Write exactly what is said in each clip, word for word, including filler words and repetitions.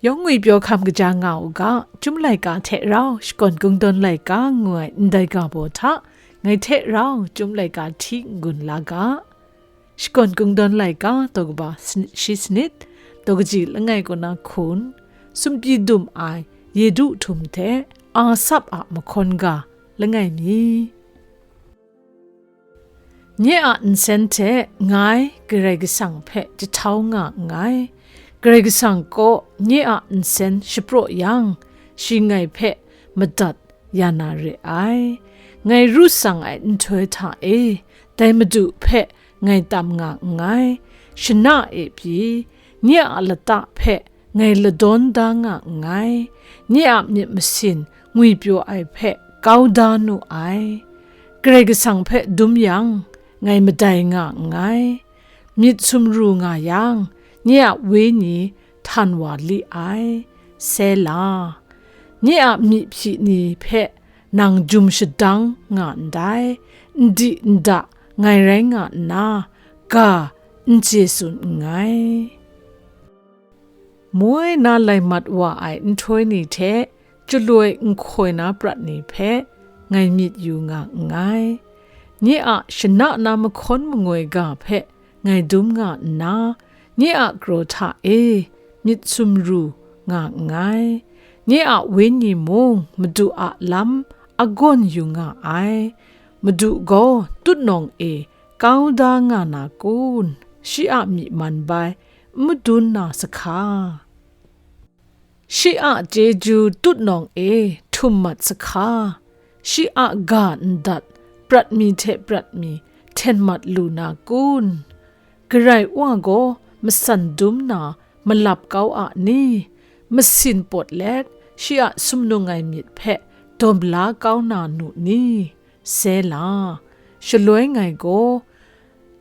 Yawng ngwipyaw hkam kaja nga u ga, Chyum laika hte rau Shakawn Kungdawn laika ngu ai ndai ga baw hta, ngai hte rau Chyum laika hti n-gun la ga. Shakawn Kungdawn laika daw kaba sanit shi sanit, daw kaji langai kaw na hkun, sumpyi dum ai Yedu htum hte Asap a mahkawn ga langai mi. Nye a nsen hte ngai Karai Kasang hpe jahtau nga nngai. Karai Kasang kaw nye a nsen shapraw yang, shi ngai hpe madat ya na re ai. Ngai ru tsang ai nhtoi hta e, dai Madu hpe ngai tam nga nngai. Shana e pyi, nye a lata hpe ngai ladawn da nga nngai. Nye a myit masin ngwipyaw ai hpe kau da nu ai. Karai Kasang hpe dum yang, ngai madai nga nngai. Myit sumru nga yang, nye a wenyi htan wa li ai. Sela. Nye a myi hpyi ni hpe nang jum shadang nga ndai, n di n da ngai rai nga nna, ga n chye tsun nngai. Moi na lai mat wa ai nhtoi ni hte, chyaloi nhkoi na prat ni hpe ngai myit yu nga nngai. Nye a shana na mahkawn mangoi ga hpe ngai dum nga nna, nye a kraw hta e myit sumru nga nngai. Nye a wenyi mung Madu a lam agawn yu nga ai. Madu gaw tutnawng e kau da nga na kun? Shi a myi man bai n madun na sahka? Shi a chyeju tutnawng e htum mat sahka? Shi a ga ndat prat mi hte prat mi hten mat lu na kun? Karai Wa gaw masan dum na malap kau a ni? Masin pawt let, shi a sumnung ai myit hpe dawm la kau na nu ni? Sela. Shaloi ngai gaw,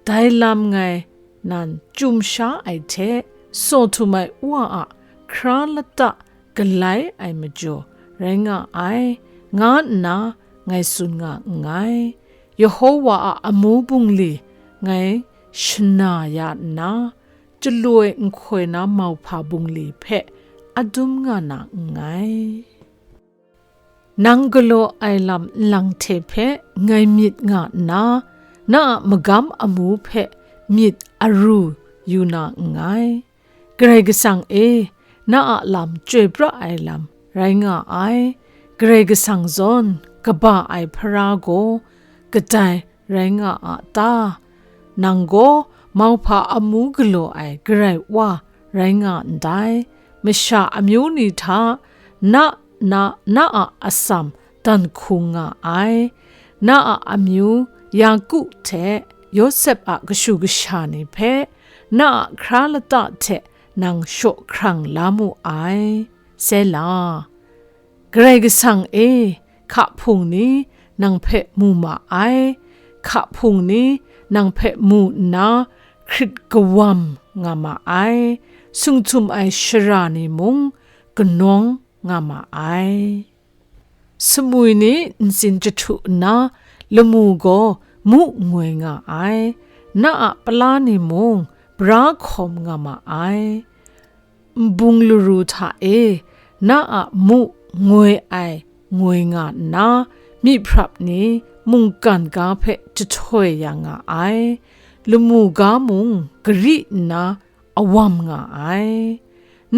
dai lam ngai nan chyum sha ai hte, saw htum ai Wa a hkra lata galai ai majaw rai nga ai, nga nna ngai tsun nga nngai. Yehowa a amu bungli ngai shana ya nna, chyaloi nhkoi na mauhpa bungli hpe adum nga na nngai. Nang galaw ai lam nlang hte hpe ngai myit nga nna, na a magam amu hpe myit aru yu na nngai. Karai Kasang e, na a lam chyoi pra ai lam rai nga ai. Karai Kasang zawn kaba ai Hpara gaw kadai rai nga a ta? Nang gaw mauhpa amu galaw ai Karai Wa rai nga ndai. Masha amyu ni hta na, na, na a atsam dan hkung nga ai. Na a amyu Yaku hte Yawsep a kashu kasha ni hpe na a hkra lata hte nang shaw hkrang la mu ai. Sela. Karai Kasang e, hka hpung ni nang hpe mu ma ai, hka hpung ni nang hpe mu nna hkrit kawam nga ma ai, sung htum ai shara ni mung kanawng nga ma ai. Sumwi ni ntsin jahtu nna, lamu gaw mu ngoi nga ai, na a pala ni mung bra hkawm nga ma ai. Nbung laru hta e na a mu ngoi ai ngoi nga nna, myiprap ni mungkan ga hpe jahtoi ya nga ai, lamu ga mung gari nna awam nga ai.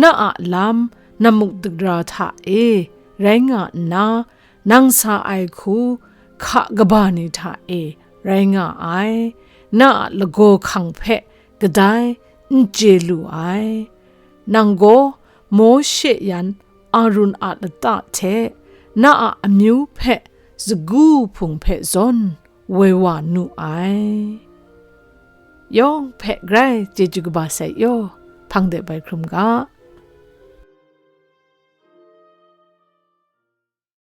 Na a lam namuk dagra hta e rai nga nna, nang sa ai hku hka kaba ni hta e rai nga ai, na a lagaw hkang hpe kadai n chye lu ai. Nang gaw Mawshe yan Arun a lata hte na a amyu hpe sagu hpung hpe zawn woi wa nu ai. Yawng hpe grai chyeju kaba sai yaw, hpang de bai hkrum ga.